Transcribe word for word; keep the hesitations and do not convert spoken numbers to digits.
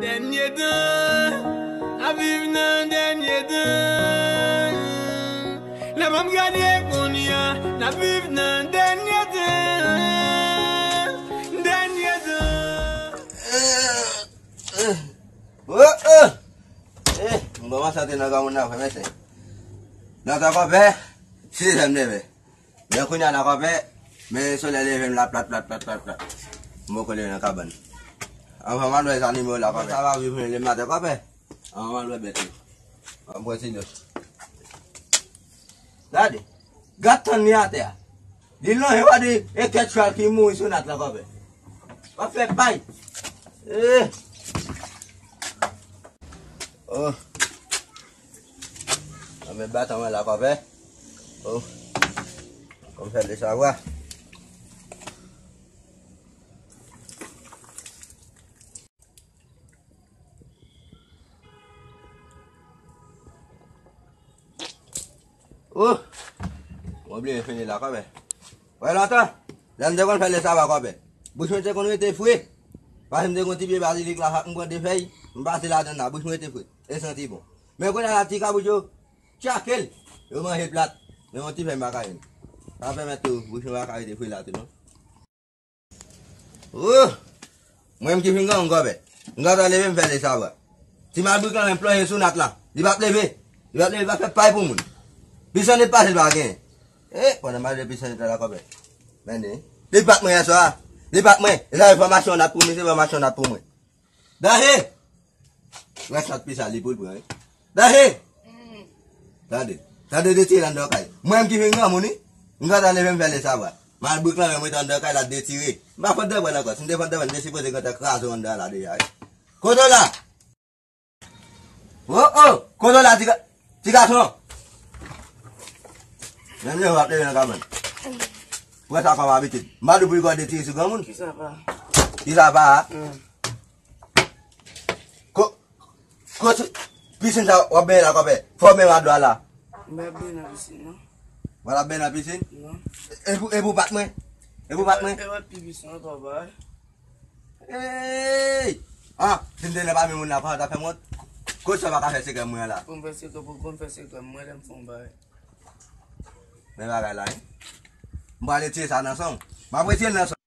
Dènye tan, n ap viv nan dènye tan. Lè m ap gade kounye a, n ap viv nan dènye tan. Dènye tan. Oh, oh. Eh, m kòmanse antre nan granmoun nan vre, mesye. Nan tan kòpè, se lè m leve. Men kounye a la kòpè, men solèy leve m la plat, plat, plat, plat, plat. M poko leve nan kabann. Anvan m al wè zannimo la kòpè. Sa va viv mwen le maten kòpè. Anvan m al wè bèt yo. Ann pran ti dous. Gade. Gad tann li atè a. Li lonje, w a di e kèt chwal ki mouri sou nat la kòpè. W ap fè pay. Eh. Oh. Ann met baton mwen la kòpè. Oh. Kòm fè de savwa. Oh! Mwen bliye fini la kòpè. Wè lontan, lè m te konn fè le savwa kòpè. Bouch mwen te konn rete fre. Paske m te konn ti pye bazilik la, m pran de fèy, m pase ladann la, bouch mwen rete fre. E santi bon. Men kounye a la ti kabrit yo tchake l. Yo manje l plat. Men yon ti fèy m pa ka jwenn. Sa pèmèt tou, bouch mwen pa ka rete fre la tou non. Oh! Mwen menm ki fin granmoun kòpè. M gentan leve m fè le savwa. Ti malbrik lan menm plonje sou nat la. Li p ap leve. Li p ap leve, li p ap fè pay pou moun. Pisannit pase l pa genyen. Eh, pandan m al de pisannit la kòpè. Men li. Li pa t mwen yèswa. Li pa t mwen. E sa se fòmasyon nat pou mwen, se fòmasyon nat pou mwen. Dahe! Rès nat pi sa li pou l pran, wi. Dahe! Tande. Tande detire l anndan kay. Mwen menm ki vin granmoun, wi. M gentan leve m fè le savwa. Malbrik lan menm rete anndan kay la detire. M pa fòt dèbwèl ankò. Si m te fòt dèbwèl, m te sipoze gentan kraze w anndan la deja, wi. Kote w la? Oh, oh! Kote w la, ti ga-, ti gason? Menm lè w ap leve nan kabann. Pran sa kòm abitid. M pa di w pou l gòde ti sou granmoun. Kisa pa? Kisa pa? Hmm. Ko-, kote pisin sa w ap benyen la, kòpè? Fò w benyen a dlo a la. M pa benyen nan pisin, non. W al ap benyen nan pisin? Non. E pou, e pou pat mwen? E pou pat mwen? E pa pi pisin, non, papa. Ey! Ah, si m te nan pami moun la, pandan w t ap fè m wont, kote sa w pa ka fè sekrè mwen an la? Pou m fè sekrè, pou konn fè sekrè mwen lè m fè yon bagay. Men bagay la, wi. M pral retire sa nan san w. M ap retire l nan san w.